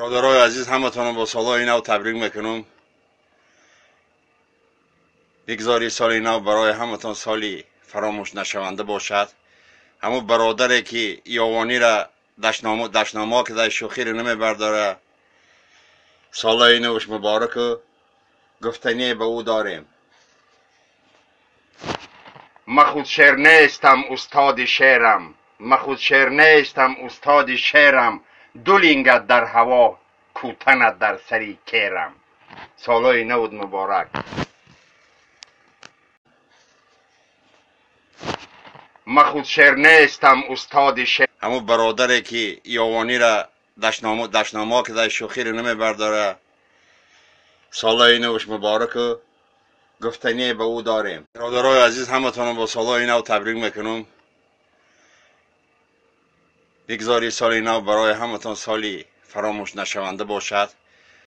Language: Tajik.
Бародарои азиз, ҳаматонро бо солҳои нав табрик мекунам. Бигзори соли нав барои ҳаматон соли фаромӯш нашаванда бошад. Ҳамун бародаре ки ёвониро дашномо кида, шӯхиро намебардора, солҳои навш мубораку гуфтание ба ӯ дорем. Ма худ шер нестам, устоди шерам, ма худ шер нестам, устоди шерам, ду лингат дар ҳаво, кӯтанат дар сари керам. Солҳои навуд муборак. Ма худ шер нестам, устоди шер. Ҳамун бародаре ки ёвониро дашномо кида, шӯхиро намебардора, солҳои навш мубораку гуфтание ба ӯ дорем. Бародарои азиз, ҳаматонро бо солҳои нав табрик мекунам. Бигзори соли нав барои ҳаматон соли фаромӯш нашаванда бошад.